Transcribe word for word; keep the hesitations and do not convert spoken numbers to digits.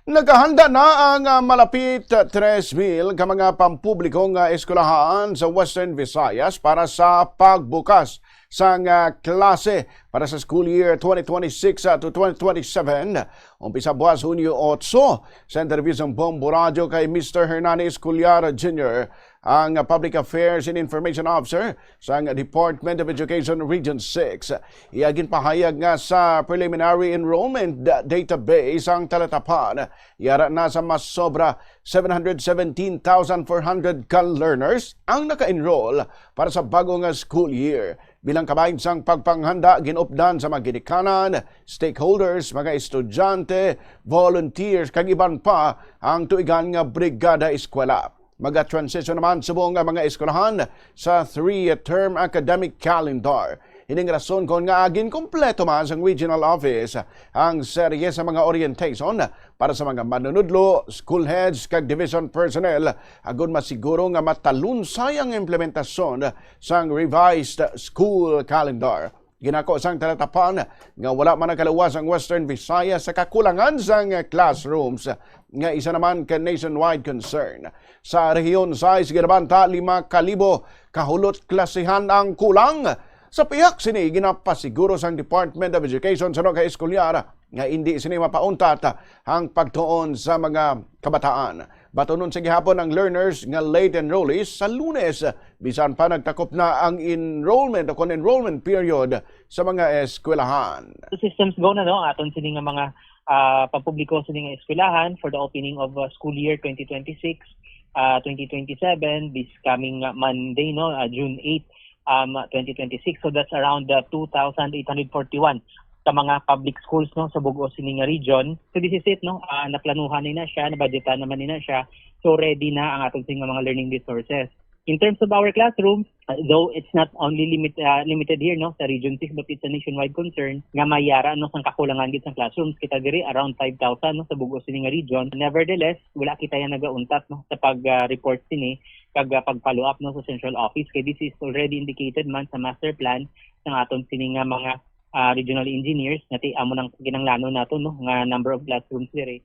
Nagahanda na ang, ah, malapit, ah, tres mil ka mga pampubliko nga eskwelahan sa Western Visayas para sa pagbukas sang, ah, klase para sa school year twenty twenty-six, ah, to twenty twenty-seven. Umpisa buwas Hunyo otso, sa interview sang Bombo Radyo kay Mister Hernani Esculiar Junior, ang Public Affairs and Information Officer sang Department of Education Region six. Iya ginpahayag nga sa preliminary enrollment da-, database ang Talatapan, yara na sa mas sobra seven hundred seventeen thousand four hundred ka learners ang naka-enroll para sa bago nga school year. Bilang kabahin sang pagpanghanda, ginupdan sa mga ginikanan, stakeholders, mga estudyante, volunteers, kag iban pa ang tuigan nga brigada eskwela. Maga-transition naman subong nga mga eskwelahan sa three-term academic calendar. Ining rason kon ngaa ginkumpleto man sang regional office ang serye sa mga orientation para sa mga manunudlo, school heads, kag division personnel, agud masiguro nga matalunsay ang implementasyon sang revised school calendar. Ginako sang Talatapan nga wala man nakaluwas ang Western Visayas sa kakulangan sang classrooms, nga isa naman ka nationwide concern. Sa Rehiyon sais, ginabanta lima ka libo ka hulot klasihan ang kulang. Sa pihak sini, ginapasiguro sang Department of Education suno kay eskulyar nga indi sini mapauntat ang pagtuon sa mga kabataan. Batunon sa gihapon ang learners nga late enrollees sa Lunes, bisan pa nagtakop na ang enrollment o kon enrollment period sa mga eskwelahan. Two systems go na, no, ang aton sini nga mga, ah, pampubliko sini nga eskwelahan for the opening of, uh, school year twenty twenty-six, uh, twenty twenty-seven, this coming, uh, Monday, no, uh, June eight, um, twenty twenty-six. So that's around, uh, two thousand eight hundred forty-one ka mga public schools, no, sa bug-os sini nga region. So this is it, no, uh, naplanuhan ni na siya, nabudgetan naman ni na siya. So ready na ang aton sini nga mga learning resources. In terms of our classrooms, uh, though it's not only limit, uh, limited here, no, sa Region six, but it's a nationwide concern nga may yara, no, sang kakulangan gid sang classrooms. Kita diri around five thousand, no, sa bug-os sini nga region. Nevertheless, wala kita yan nagauntat, no, sa pag, uh, report sini kag, uh, pag-follow up, no, sa central office, kay this is already indicated man sa master plan sang aton sini nga mga, uh, regional engineers nga ti amo nang kinahanglanon nato, no, nga number of classrooms diri.